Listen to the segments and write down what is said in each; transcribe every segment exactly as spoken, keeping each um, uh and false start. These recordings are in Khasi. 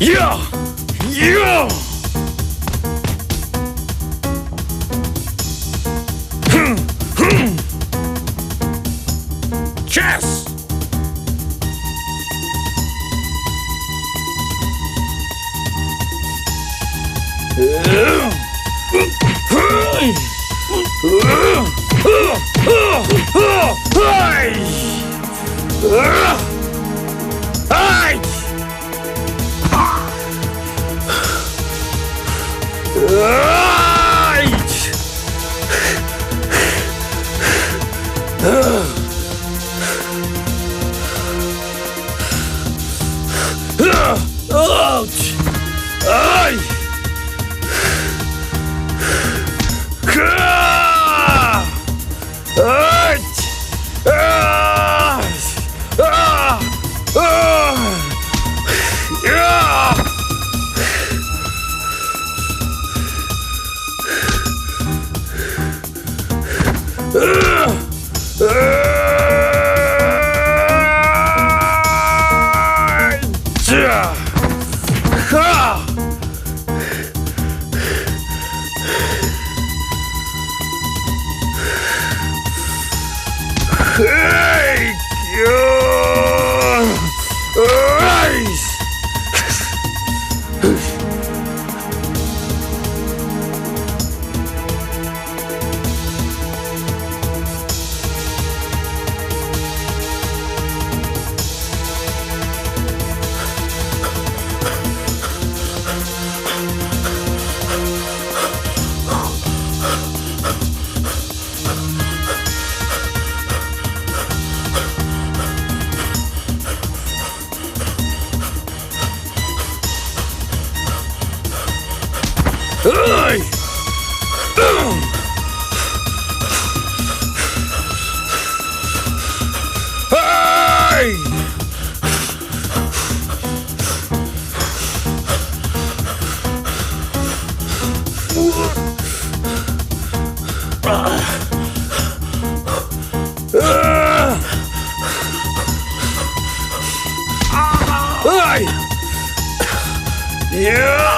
Yeah! Yeah! Chess! Ouch! Ai! Ka! Ai! Ah! Ah! Ah! Ah! Yeah!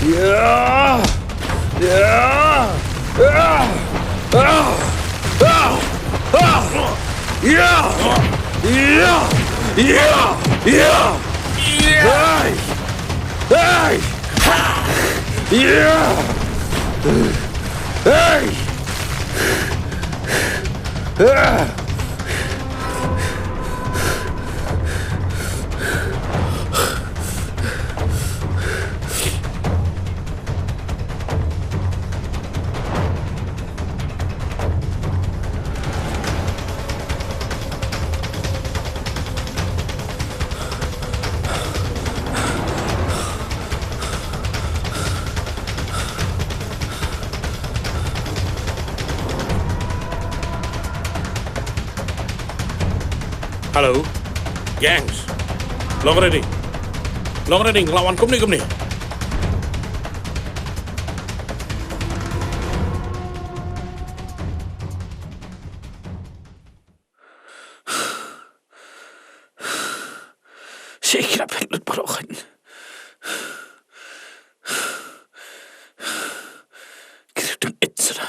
Yeah! Yeah! Ah! Ah! Ah! Ah! Yeah! Yeah! Yeah! Yeah! Hey! Hey! Yeah! Hey! Ah! Hello. Gangs. Long ready. Long ready. Ngin ïa wan kumne kumne. Shi krap het lut baroh kan. Krap dum et sara.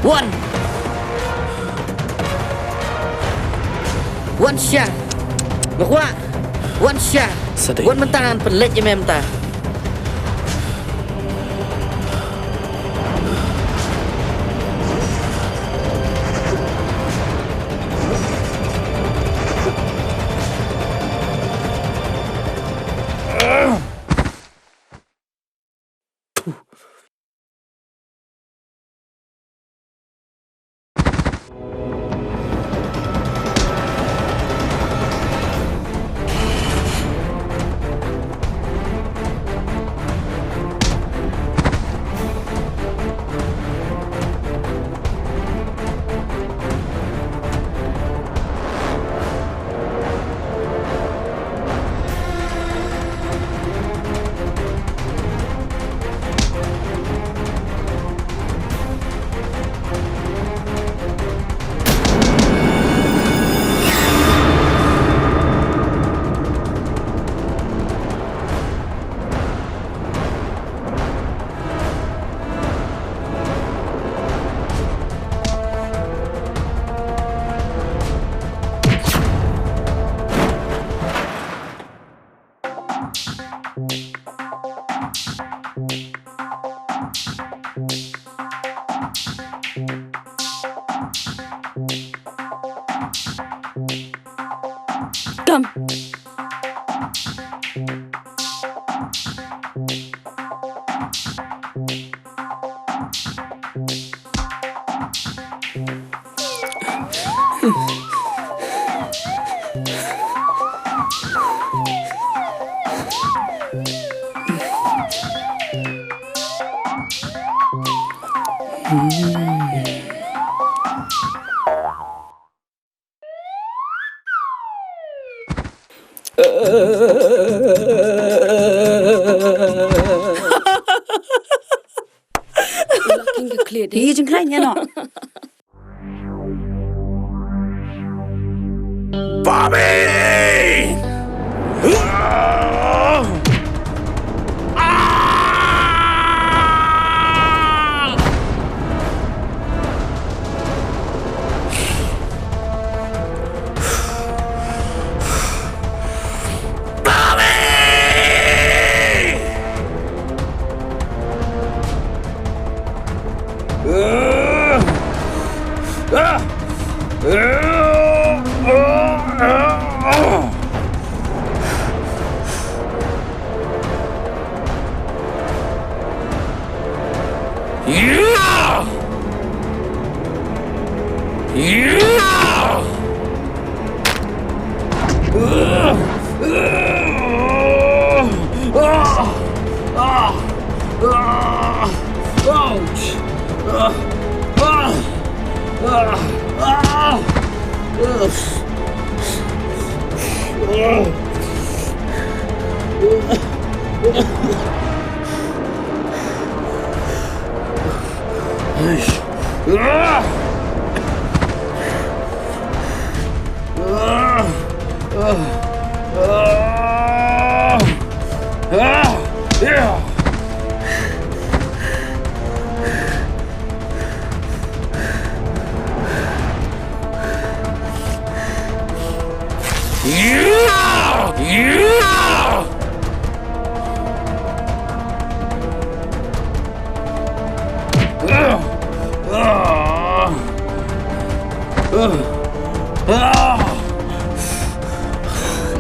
Wan. Wan sha. Nga kwah. Wan sha. Sa dei. Wan mynta ngan pynleit ïa me mynta. Kam. Ïa jingkhlaiñ ïa noh. Bobby!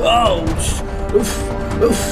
Ouch! Oof! Oof!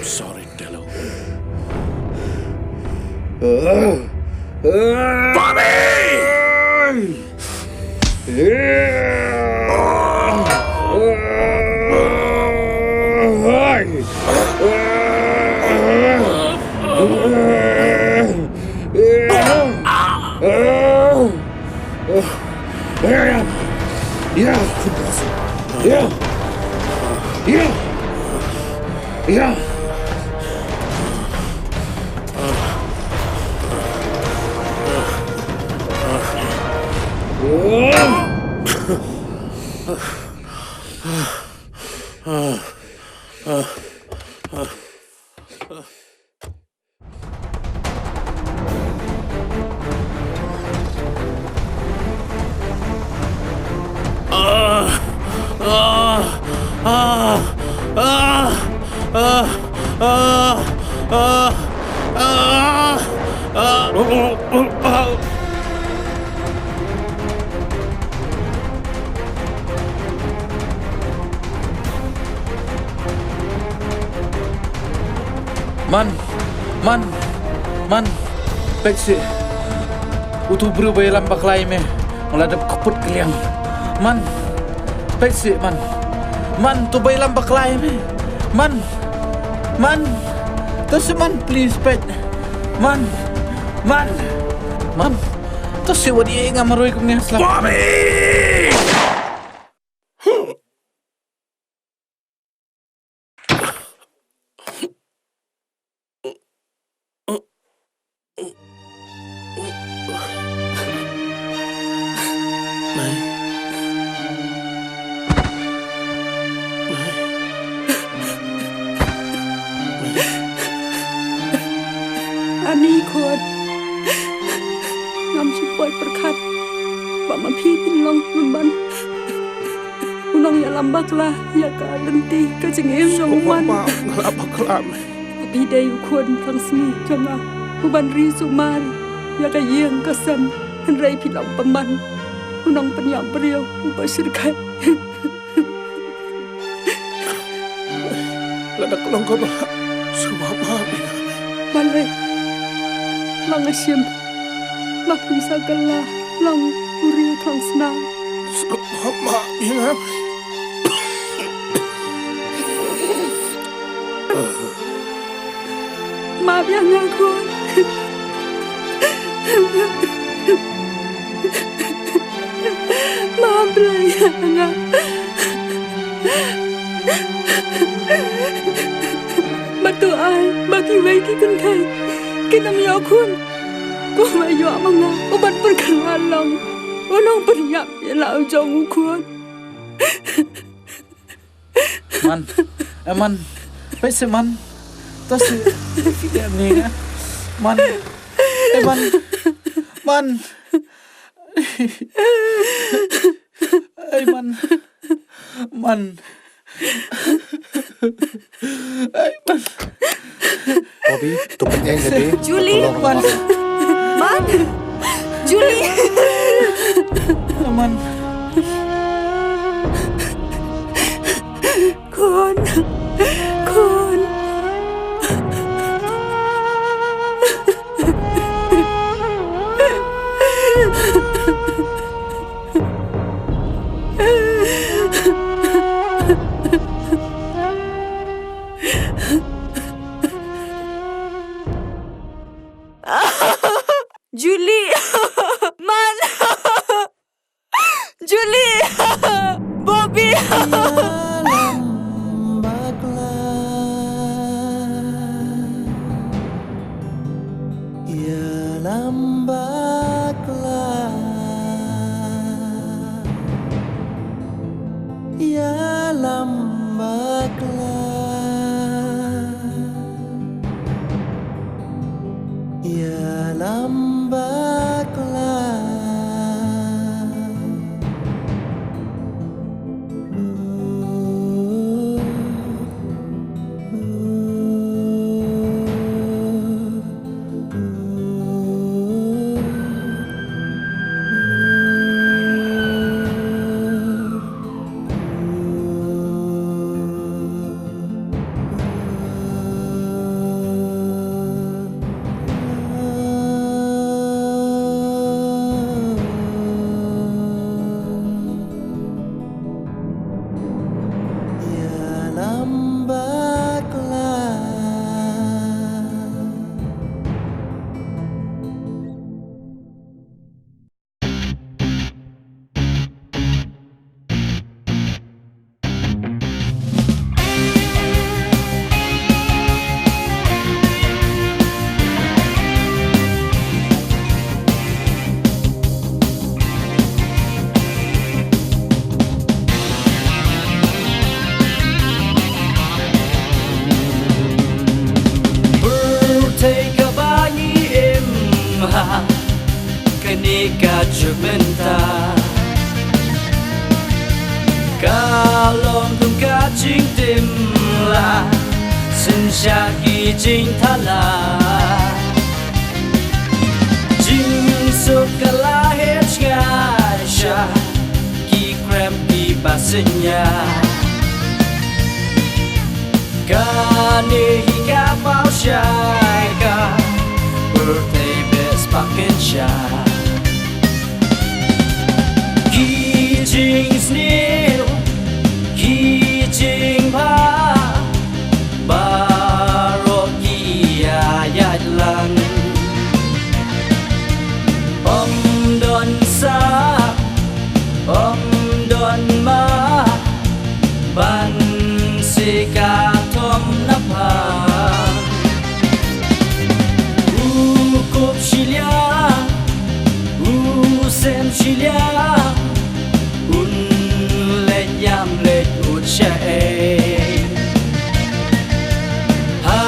Sorry, Delo. Bobby! Man, man, man, peit seh. Uto u briew ba ïalam bakla ïa me, u la dep kput kylliang. Man, peit seh, man. Man, uto ba ïalam bakla ïa me. Man, man. To seh man, please, peit. Man, man, man. To seh, wat ïa nga marwei kumne slap. Bobby! Ani khun, ngam shu poi pyrkhat ba ma phi phin long pynban u nongïalam bakla ïa ka lynti ka jingim jong u man. Sngewbha nga la bakla me. Phi dei u khun tang sngi jong nga, uban ri sumar ïa ka ïing ka sem, hynrei phi long pynban u nongpynïap briew uba shyrkhei. Lada ka long kaba sngewbha bha ïa nga. Balei? Nga shim ba phi sa kylla long u riew thong sna. Sngewbha bha ïa nga. Map ïa nga khun. Map ïa nga. Ba kiwei ki kynthei kin ym ïoh khun. Kumba ïoh ma nga, u ban pyrkhat long, u long pyrïap ïa la u jong u khun. Man, eh, man, peit se man, to se, eh, ni, eh, man, eh, man, man, eh, man, man, eh, man. Bobby, to pynïaid lade. Julie. To long man. Man. Julie. Man. Khun. Khun. Julie. Man. Julie. Bobby. Ïalam bakla. Ïalam bakla. Ïalam bakla. Ïalam bakla. Ïalam bakla. Pyrthei kaba ngi im ha kane ka jylla mynta ka long kum ka jingtim la synshar ki jingthala. Jingsuk ka la heh jngai sha ki krem kiba synñia. Kane hi ka paw shai ka pyrthei bes pakin sha. Ki jingsniew, ki jingbha, baroh ki ïaid lang. Ym don sah, ym don mah, ban sa ka thom na pha. U kup shiliang, u sem shiliang, un leit ïam leit ut shaei. Ha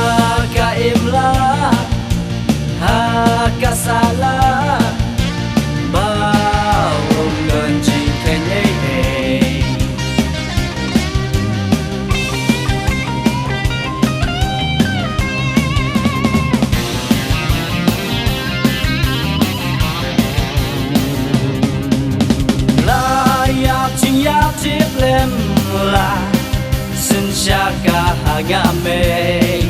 ka imlang, ha ka sahlang, ba ym don jingkheiñ ei ei. La ïap jingïap tip lem la synshar ka ha nga mei.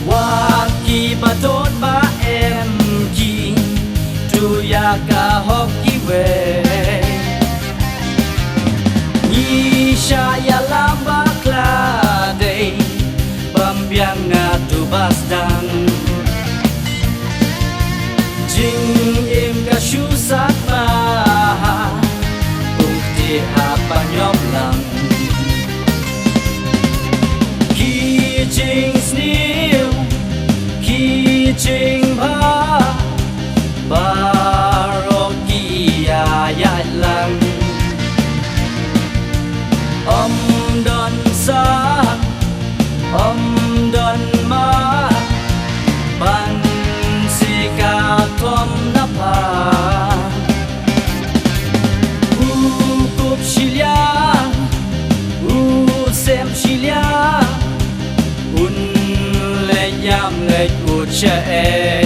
Wat kiba don ba em ki tu ïa ka hok kiwei. Ngi shah ïalam bakla dei bym biang na tu ba sdang. Jingim ka shu sat ma ha, kum kti ha panyop lang. Ki ïam leit ud sha e.